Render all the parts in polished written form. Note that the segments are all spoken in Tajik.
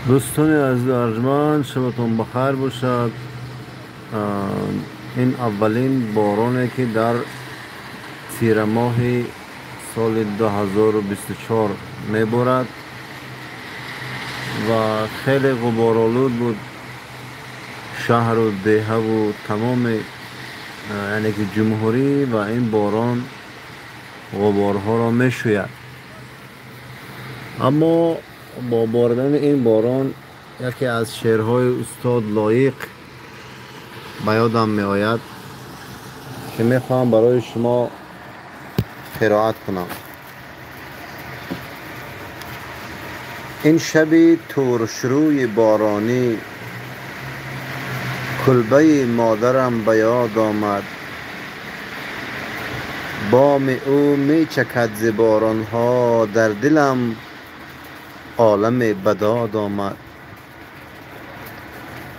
Дӯстони азиз арҷманд, шабатон бахайр бошад. Ин аввалин бороне ки дар тирамоҳи соли 2024 меборад ва хеле ғуборолуд буд шаҳру деҳаву тамоми, яъне ки ҷумҳурӣ, ва ин борон ғуборҳоро мешӯяд. Аммо бо боридани ин борон яке аз шеърҳои устод Лоиқ ба ёдам меояд, ки мехоҳам барои шумо қироат кунам. Ин шаби туршрӯи боронӣ кулбаи модарам ба ёд омад. Боми ӯ мечакад зи боронҳо, дар дилам оламе ба дод омад.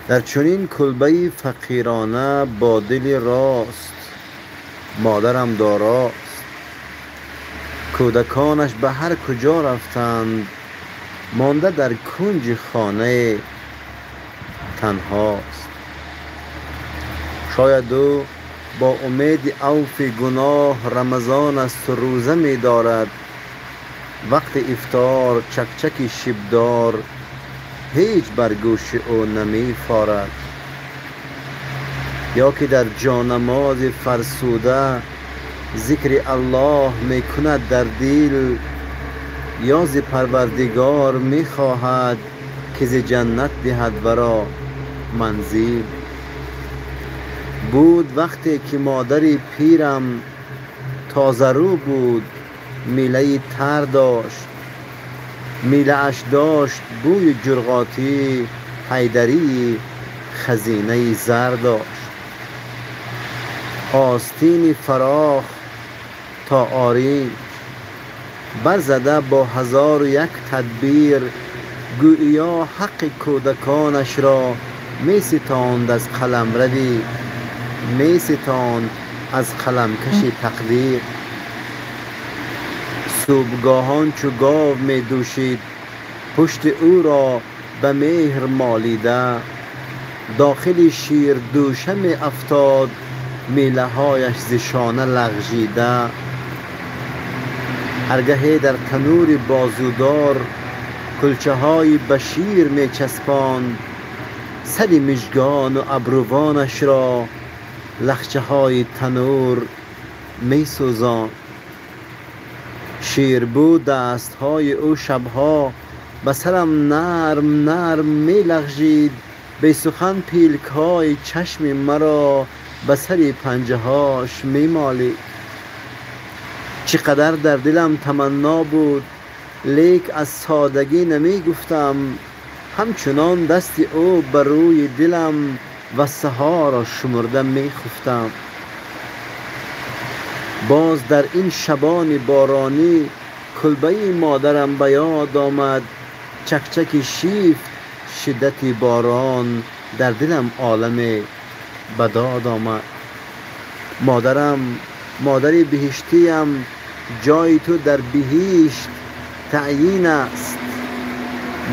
Дар чунин кулбаи фақирона бо дили рост модарам дорост. Кӯдаконаш ба ҳар куҷо рафтанд, монда дар кунҷи хонае танҳост. Шояд ӯ бо умеди авфи гуноҳ Рамазон асту рӯза медорад. Вақти ифтор чакчаки шибдор ҳеҷ бар гӯши ӯ намефорад. Ё ки дар ҷонамози фарсуда зикри Аллоҳ мекунад дар дил, ё зи Парвардигор мехоҳад ки зи ҷаннат диҳад варо манзил. Буд вақте ки модари пирам тозарӯ буд, милаи тар дошт. Милааш дошт бӯи ҷурғотӣ, ҳайдарии хазинаи зар дошт. Остини фарох то оринҷ барзада бо ҳазору як тадбир, гӯё ҳаққи кӯдаконашро меситонд аз қаламрави, меситонд аз қаламкаши тақдир. Субҳгоҳон чу гов медӯшид, пушти ӯро ба меҳр молида, дохили ширдӯша меафтод, милаҳояш зи шона лағжида. Ҳаргаҳе дар танӯри бозудор кулчаҳои ба шир мечаспонд, сари мижгону абрувонашро лахчаҳои танӯр месӯзонд. Ширбӯ дастҳои ӯ шабҳо ба сарам нарм нарм мелағжид, бесухан пилкҳои чашми маро ба сари панҷаҳош мемолид. Чӣ қадар дар дилам таманно буд, лек аз содагӣ намегуфтам. Ҳамчунон дасти ӯ ба рӯи дилам вассаҳоро шумурда мехуфтам. Боз дар ин шабони боронӣ кулбаи модарам ба ёд омад. Чакчаки шифт шиддати борон дар дилам оламе ба дод омад. Модарам, модари биҳиштиям, ҷои ту дар биҳишт таъйин аст.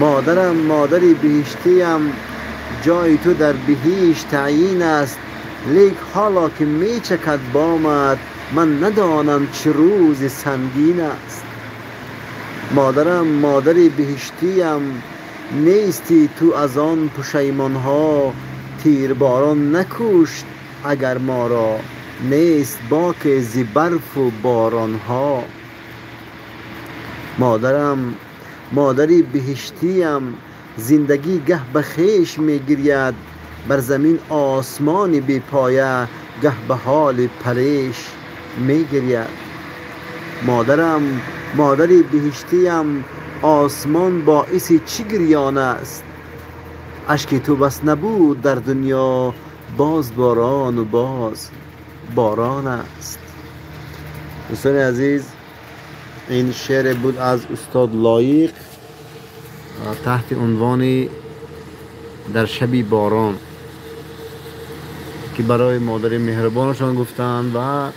Модарам, модари биҳиштиям, ҷои ту дар биҳишт таъйин аст. Лек ҳоло ки мечакад бомат, ман надонам чӣ рӯзи сангин аст. Модарам, модари биҳиштиям, нести ту аз он пушаймонҳо. Тирборон накушт агар моро, нест боке зи барфу боронҳо. Модарам, модари биҳиштиям, зиндагӣ гаҳ ба хеш мегиряд, бар замин осмони бепоя гаҳ ба ҳоли пареш мегиряд. Модарам, модари биҳиштиям, осмон боиси чӣ гирён аст? Ашки ту бас набуд дар дунё, боз борону боз борон аст. Дӯстони азиз, ин шеъре буд аз устод Лоиқ таҳти унвони дар шаби борон, ки барои модари меҳрубонашон гуфтанд ва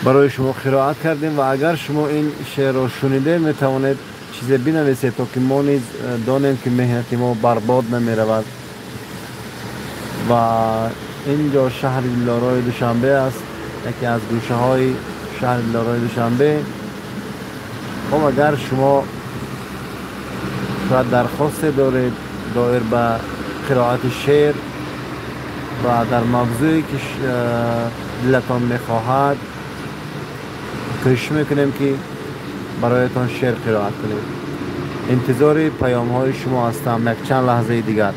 барои шумо қироат кардем. Ва агар шумо ин шеърро шунидед, метавонед Чизе бинависед, то ки мо низ донем, ки меҳнати мо барбод намеравад. Ва ин ҷо шаҳри дилорои Душанбе аст, яке аз гӯшаҳои шаҳри дилорои Душанбе. Хоб, агар шумо шояд дархосте доред доир ба қироати шеър ва дар мавзӯе ки дилатон мехоҳад, кӯшиш мекунем, ки бароятон шеър қироат кунем. Интизори паёмҳои шумо ҳастам якчанд лаҳзаи дигар.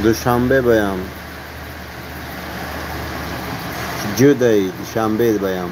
Душанбе баям, ҷудаи Душанбе баям.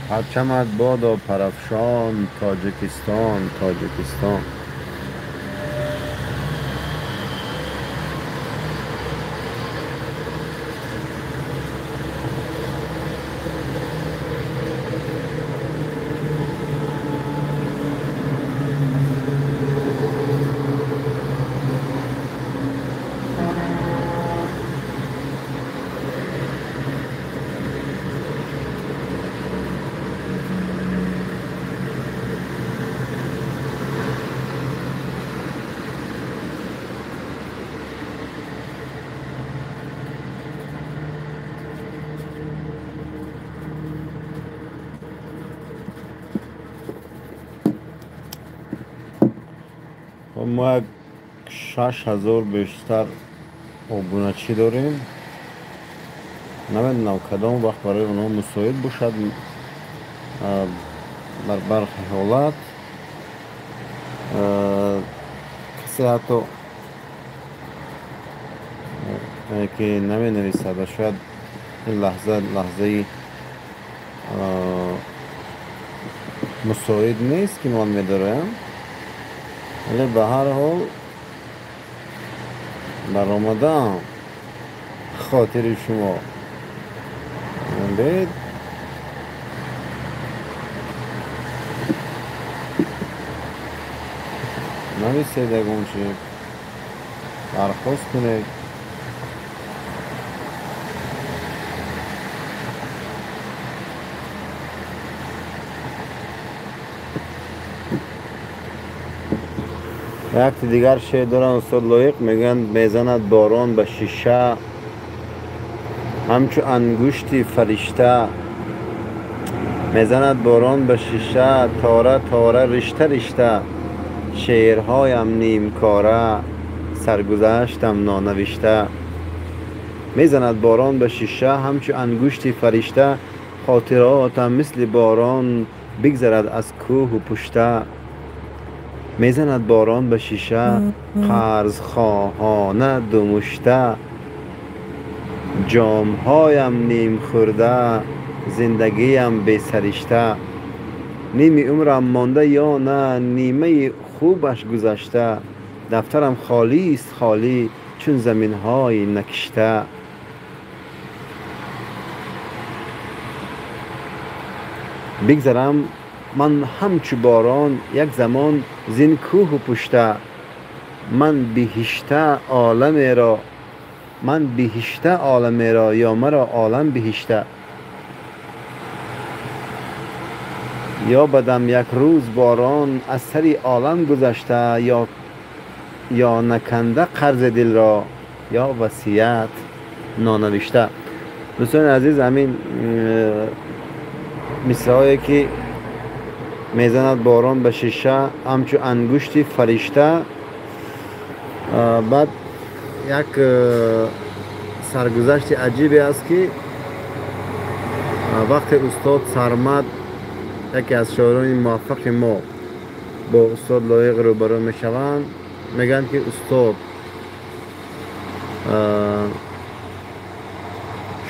Парчамат бодо парафшон, Тоҷикистон, Тоҷикистон. Мо як 6000 бештар обуначӣ дорем. Намедонам, кадом вақт барои онҳо мусоид бошад. Дар бархе ҳолат касе ҳатто ки наменависад ва шояд ин лаҳза лаҳзаи Мусоид нест, ки ман медароям, вале ба ҳар ҳол баромадаам хотири шумо. Бед нависед, ягон чи дархост кунед. Якти дигар шеър доранд устод Лоиқ, мегӯянд: мезанад борон ба шиша ҳамчу ангушти фаришта, мезанад борон ба шиша тора тора ришта ришта, шеърҳоям нимкора, саргузаштам нонавишта. Мезанад борон ба шиша ҳамчу ангушти фаришта, хотиротам мисли борон бигзарад аз кӯҳу пушта. Мезанад борон ба шиша қарзхоҳона думушта, ҷомҳоям нимхӯрда, зиндагиям бесаришта. Ними умрам монда ё на, нимаи хубаш гузашта, дафтарам холист холӣ чун заминҳои накишта. Бигзарам ман ҳамчу борон як замон зин кӯҳу пушта, ман биҳишта оламеро, ман биҳишта оламеро, ё маро олам биҳишта. Ё бадам як рӯз борон аз сари олам гузашта, ё наканда қарзи дилро, ё васият нонавишта. Дӯстони азиз, ҳамин мисраҳое ки мезанад борон ба шиша ҳамчу ангушти фаришта, баъд як саргузашти аҷибе аст, ки вақте устод Сармад, яке аз шоирони муваффақи мо, бо устод Лоиқ рӯбарӯ мешаванд, мегӯянд ки устод,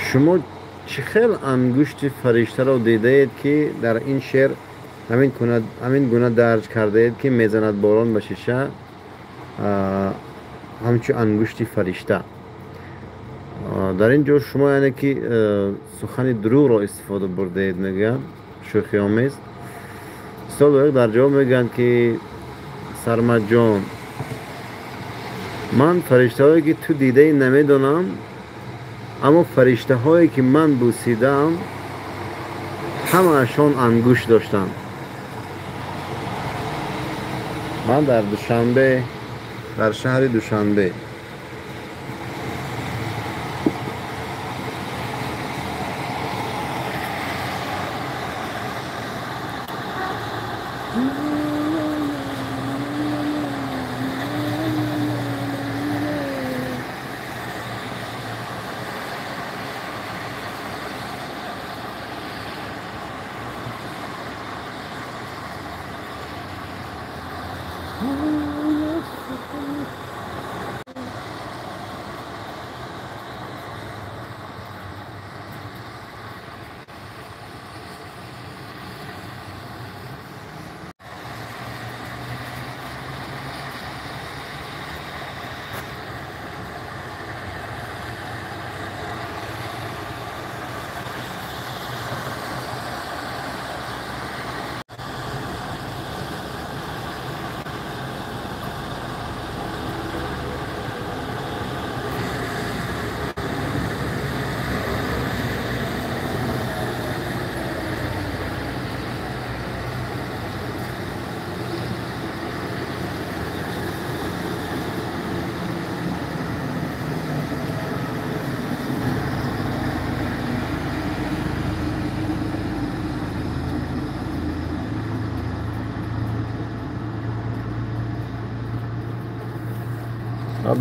шумо чӣ хел ангушти фариштаро дидаед, ки дар ин шеър ҳамин гуна дарҷ кардаед, ки мезанад борон ба шиша ҳамчу ангушти фаришта? Дар ин ҷо шумо яъне ки сухани дурӯғро истифода бурдаед, мегӯянд шӯхиомез. Устод Лоиқ дар ҷавоб мегӯянд ки Сармадҷон, ман фариштаҳое ки ту дидаи намедонам, аммо фариштаҳое ки ман бусидаам ҳамаашон ангушт доштанд. Ман дар Душанбе, дар шаҳри Душанбе.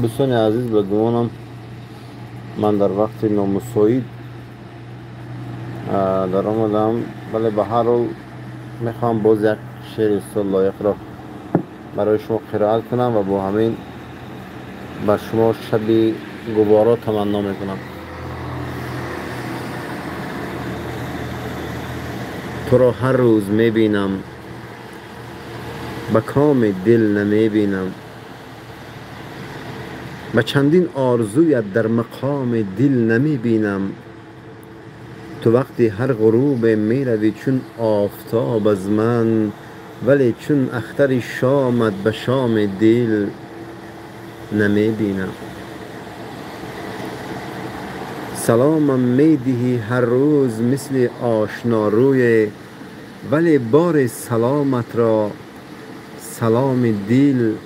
Дӯстони азиз, ба гумонам ман дар вақти номусоид даромадам, вале ба ҳар ҳол мехоҳам боз як шеъри устод Лоиқро барои шумо қироат кунам ва бо ҳамин ба шумо шаби гуворо таманно мекунам. Туро ҳар рӯз мебинам, ба коми дил намебинам. Ба чандин орзуят дар мақоми дил намебинам. Ту вақти ҳар ғурубе меравӣ чун офтоб аз ман, вале чун ахтари шомат ба шоми дил намебинам. Саломам медиҳӣ ҳар рӯз мисли ошнорӯе, вале бори саломатро саломи дил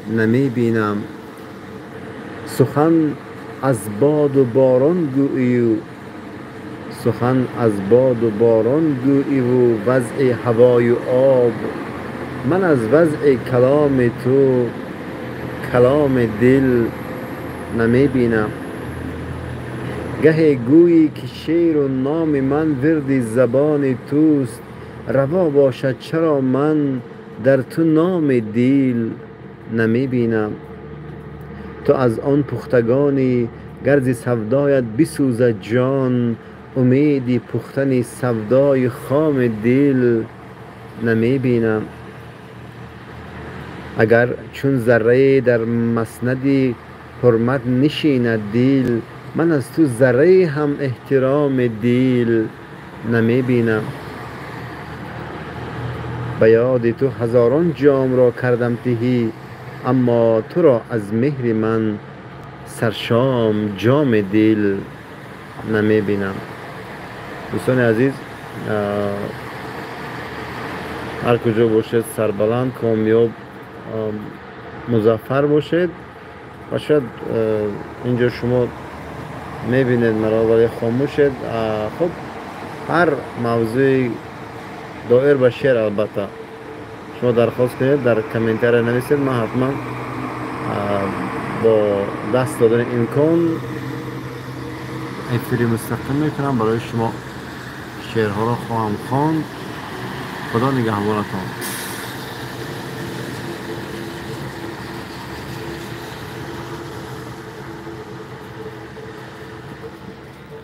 намебинам. Сухан аз боду борон гӯию сухан аз боду борон гӯиву вазъи ҳавою об, ман аз вазъи каломи ту каломи дил намебинам. Гаҳе гӯӣ ки шеъру номи ман вирди забони туст, раво бошад чаро ман дар ту номи дил намебинам. Ту аз он пухтагонӣ гарзи савдоят бисӯзад ҷон, умеди пухтани савдои хоми дил намебинам. Агар чун заррае дар маснади ҳурмат нишинад дил, ман аз ту заррае ҳам эҳтироми дил намебинам. Ба ёди ту ҳазорон ҷомро кардам тиҳӣ, аммо туро аз меҳри ман саршом ҷоми дил намебинам. Дӯстони азиз, ҳар куҷо бошед сарбаланд, комёб, музаффар бошед. Ва шояд инҷо шумо мебинед маро, вале хомӯшед. Хуб, ҳар мавзӯи доир ба шеър албатта шумо дархост кунед, дар комментария нависед, ман ҳатман бо даст додани имкон эфири мустақим мекунам, барои шумо шеърҳоро хоҳам хонд. Худо нигаҳбонатон.